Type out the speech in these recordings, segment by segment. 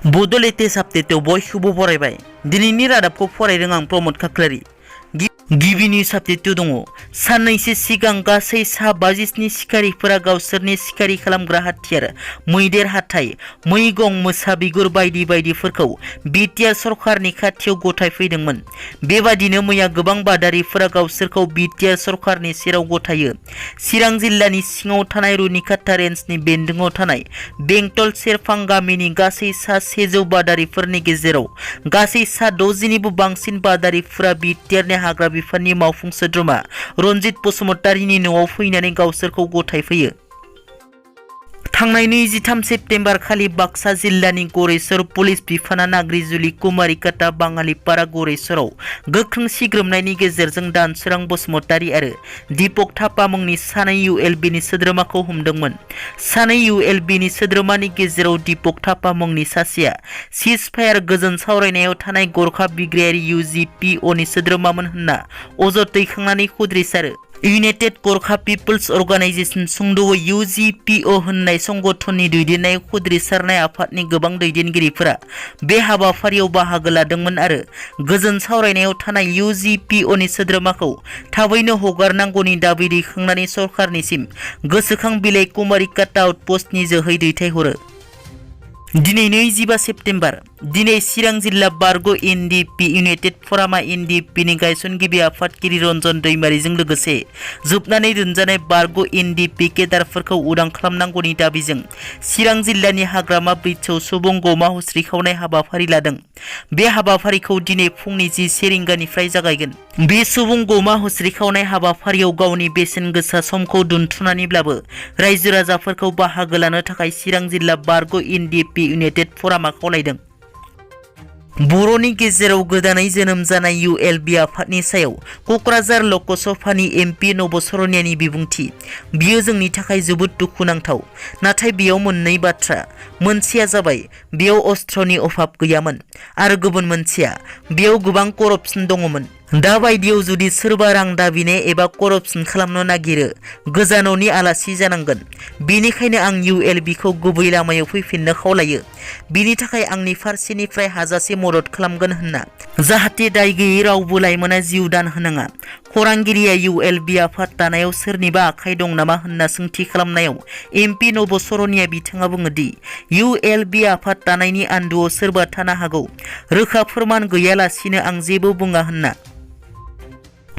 बड' लेटेस्ट आपडेटआव बयखौबो बरायबाय। दिनैनि रादाबखौ फरायदों आं प्रमद खाख्लारि। गिबि निउज आपडेटआव दङ। साननैसो सिगां गासै सा 57 सिखारिफोरा गावसोरनि सिखारि खालामग्रा हाथियार मैदेर हाथाइ, मै गं, मोसा बिगुर बायदि बायदिफोरखौ बिटिआर सरखारनि खाथियाव गथायफैदोंमोन। बेबादिनो मैया गोबां बादारिफोरा गावसोरखौ बिटिआर सरखारनि सेराव गथायो। चिरां जिल्लानि सिङाव थानाय रुनिकाटा रेन्जनि बेन्दोङाव थानाय बेंटल सेरफां गामिनि गासै सा 100 बादारिफोरनि गेजेराव गासै सा 60निबो बांसिन बादारिफोरा बिटिआरनि हाग्रा बिफाननि मावफुं सोद्रोमा रनजित बसुमतारीनि न'आव फैनानै गावसोरखौ गथायफैयो। थांनाय 23 सेप्तेम्बर खालि बाक्सा जिल्लानि गरेस्वर पुलिस बिफाना नाग्रिजुलि कुमारिकाटा बाङालिपारा गरेस्वराव गोख्रों सिग्रोमनायनि गेजेरजों दानसोरां बसुमतारी आरो दीपक थापा मुंनि सानै इउएलबिनि सोद्रोमाखौ हमदोंमोन। सानै इउएलबिनि सोद्रोमानि गेजेराव दीपक थापा मुंनि सासेया सिज फायार गोजोन सावरायनायाव थानाय गरखा बिग्रायारि UGPOनि सोद्रोमामोन होनना अजद दैखांनानै खुद्रिसारो। इउनाइटेड गरखा पिपल्स अर्गानाइजेशन सुंद'यै UGPO होननाय संगठननि दैदेननायाव खुद्रिसारनाय आफादनि गोबां दैदेनगिरिफोरा बे हाबाफारियाव बाहागो लादोंमोन आरो गोजोन सावरायनायाव थानाय UGPOनि सोद्रोमाखौ थाबैनो हगारनांगौनि दाबि दैखांनानै सरखारनिसिम गोसोखां बिलाइ कुमारिकाटा आउटपस्टनि जोहै दैथायहरो। दिनै 25 सेप्तेम्बर दिनै चिरां जिल्ला बारग' NDP इउनाइटेड फरामा NDPनि गायसनगिरि आफादगिरि रन्जन दैमारिजों लोगोसे जोबनानै दोनजानाय बारग' NDP केडारफोरखौ उदां खालामनांगौनि दाबिजों चिरां जिल्लानि हाग्रामा ब्रिजआव सुबुं गमा हुस्रिखावनाय हाबाफारि लादों। बे हाबाफारिखौ दिनै फुंनि 10 रिंगानिफ्राय जागायगोन। बे सुबुं गमा हुस्रिखावनाय हाबाफारियाव गावनि बेसेन गोसा समखौ दोनथुमनानैब्लाबो रायजो राजाफोरखौ बाहागो लानो थाखाय चिरां जिल्ला बारग' NDP इउनाइटेड फरामा खावलायदों। बर'नि गेजेराव गोदानै जोनोम जानाय ULB आफादनि सायाव क'क्राझार लकसभानि MP नबसरनियानि बिबुंथि। बियो जोंनि थाखाय जोबोद दुखुनांथाव। नाथाय बेयाव मोननै बाथ्रा। मोनसेया जाबाय बेयाव अस्त्रनि अभाब गैयामोन आरो गुबुन मोनसेया बेयाव गोबां करप्सन दङमोन। दा बायदियाव जुदि सोरबा रां दाबिनो एबा करप्सन खालामनो नागिरो गोजानावनि आलासि जानांगोन। बेनिखायनो आं ULBखौ गुबै लामायाव फैफिननो खावलायो। बिनि थाखाय आंनि फारसेनिफ्राय हाजासे मदद खालामगोन होनना। जाहाथे दाय गैयै रावबो लाइमोना जिउ दान होनाङा। खौरांगिरिया ULB आफाद दानायाव सोरनिबा आखाइ दं नामा होनना सोंथि खालामनायाव MP नबसरनिया बिथाङा बुङो दि ULB आफाद दानायनि आन्दोआव सोरबा थानो हागौ। रोखा फोरमान गैयालासिनो आं जेबो बुङा होनना।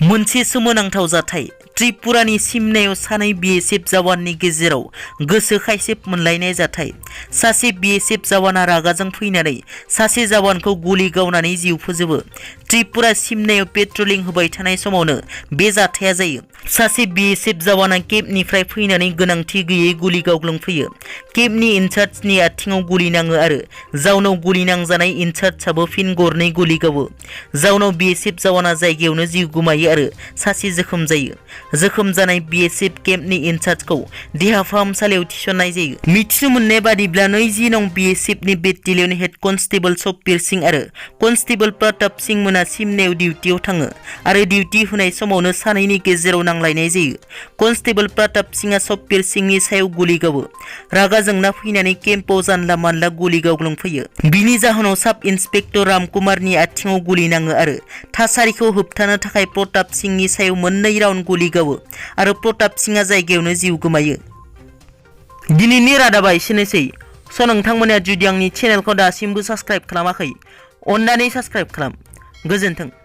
मोनसे सोमोनांथाव जाथाय। त्रिपुरानि सिमनायाव सानै BSF जवाननि गेजेराव गोसो खायसेब मोनलायनाय जाथाय। सासे BSF जवाना रागाजों फैनानै सासे जवानखौ गुलि गावनानै जिउ फोजोबो। त्रिपुरा सिमनायाव पेट्रलिं होबाय थानाय समावनो बे जाथाया जायो। सासे BSF जवाना केम्पनिफ्राय फैनानै गोनांथि गैयै गुलि गावग्लुंफैयो। केम्पनि इनचार्जनि आथिङाव गुलि नाङो आरो जाउनाव गुलि नांजानाय इनचार्जआबो फिन गरनै गुलि गावो। जाउनाव BSF जवाना जायगायावनो जिउ गोमायो आरो सासे जोखोम जायो। जोखोम जानाय BSF केम्पनि इनचार्जखौ देहा फाहामसालियाव थिसननाय जायो। मिथिनो मोननाय बादिब्ला 20 नं BSFनि बेटेलियन हेड कनस्टेबल सब्बिर सिं आरो कनस्टेबल प्रताप सिं मोना सिमनायाव डिउटियाव थाङो आरो डिउटि होनाय समावनो सानैनि गेजेराव नांलायनाय जायो। कनस्टेबल प्रताप सिंआ सब्बिर सिंनि सायाव गुलि गावो। रागा जोंना फैनानै केम्पआव जानला मानला गुलि गावग्लुंफैयो। बिनि जाहोनाव साब इन्सपेक्टर रामकुमारनि आथिङाव गुलि नाङो आरो थासारिखौ होबथानो थाखाय प्रताप सिंनि सायाव मोननै राउन्ड गुलि गावो आरो प्रताप सिंआ जायगायावनो जिउ गोमायो। दिनैनि रादाबा एसेनोसै। नोंथांमोना जुदि आंनि चेनेलखौ दासिमबो साबस्क्राइब खालामाखै अन्नानै साबस्क्राइब खालाम। गोजोन्थों।